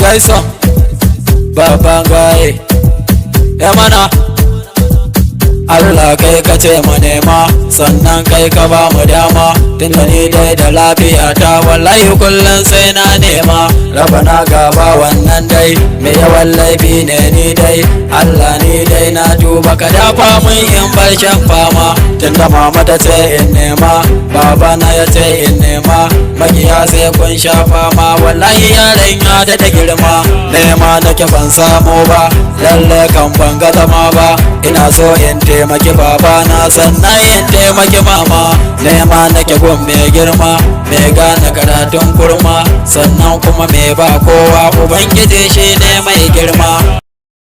Tyson, babban gaye ya mana. Allah, kai ka ce mu nema, sannan kai ka ba mu dama. Tunda ni dai da lafiya ta, wallahi kullum sai na nema. Rabana gaba wannan dai mai yawan laifi ne ni dai. Allah, ni dai na tuba, ka dafa mun in bar shan fama. Tunda mama ta ce in nema, baba na ya ce in nema, makiya sai kun sha fama. Wallahi yaran ya da girma, nema nake ban samu ba. Lalle kan ban ga zama ba. Ina so in taimaki baba na, sannan in taimaki mama. Nema nake gun mai girma, mai gane karatun kurma, sannan kuma mai ba kowa. Ubangiji shi ne mai girma.